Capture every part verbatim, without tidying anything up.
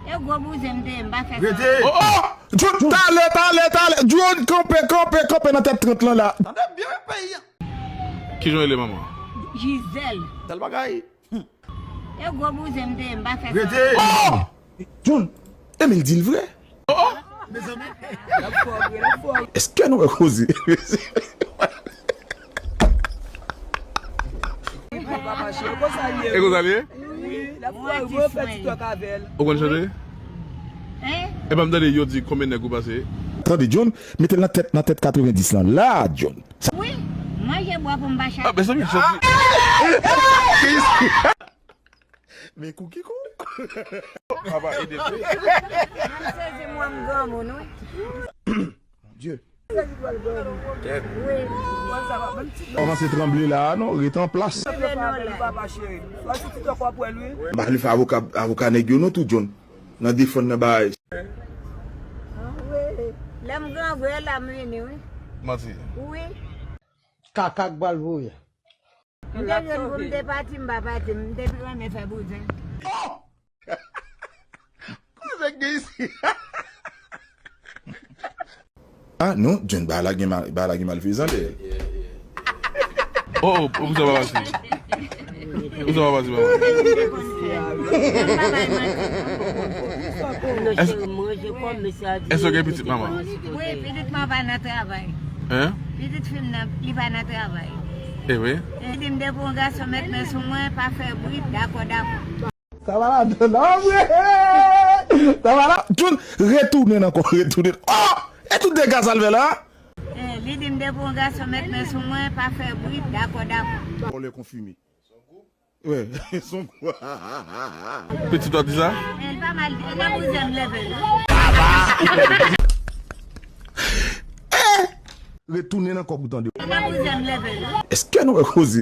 E gwo bouzen m te ye, m pa fè sa. Rete! Oh, oh! John, talè, talè, talè! John, kanpe, kanpe, kanpe nan tèt trant lan la! Tande byen peyi a! Kijan w rele, manman? Gisèle. Tèl bagay. E gwo bouzen m te ye, m pa fè sa. Rete! Oh! John, Emil di l vre. Oh, oh! Èske nou wè koze? E konsa l ye? Ou konn chante? Epa m tande yo di konbyen nèg ou pase? Tande, John, mete l nan tèt, nan tèt katrevendis lan la, John. Wi, manje bwa pou m pa chaje. Ah, mezanmi, soti. Men kou ki kou. Papa ede tou. M sezi mwen, m granmoun, wi. Mon Dieu. Kòmanse tranble la, non, ret an plas. M ba li fè avoka, avoka nèg yo, non, tou, John. Nan defann nan bagay. Lè m gran vre la m vini, wi. Manti. Wi. Kaka k pral voye. M te jwenn pou m te pati, m pa pati, m te pi renmen fè bouzen. Oh! Koze k gen isi? Ah, non, John, bagay la gen mal, bagay la gen malfezan dèyè. Oh, oh, oh, pou sa pa pase. Pou sa pa pase, papa. Èske w gen pitit, manman? Wi, pitit mwen pa nan travay. Hein? Pitit fi m nan, li pa nan travay. E vre? Li di m depi yon gason met men sou mwen, pa fè bri, dakò, dakò. Sa va ladan nan vre. Sa va la. John, retounen ankò, retounen. Oh! E tout dega sa l fè la? Eh, li di m depi yon gason met men sou mwen, pa fè bri, dakò, dakò. Vòlè konfime. Wè, son kou. Pitit ou ap di sa? Eh, li pa mal, e nan bouzen m leve l. Retounen ankò pou tande. E nan bouzen m leve l. Èske nou wè koze?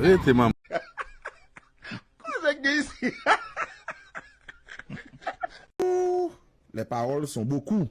Rete, manman. Koze k gen isi? Les paroles sont beaucoup.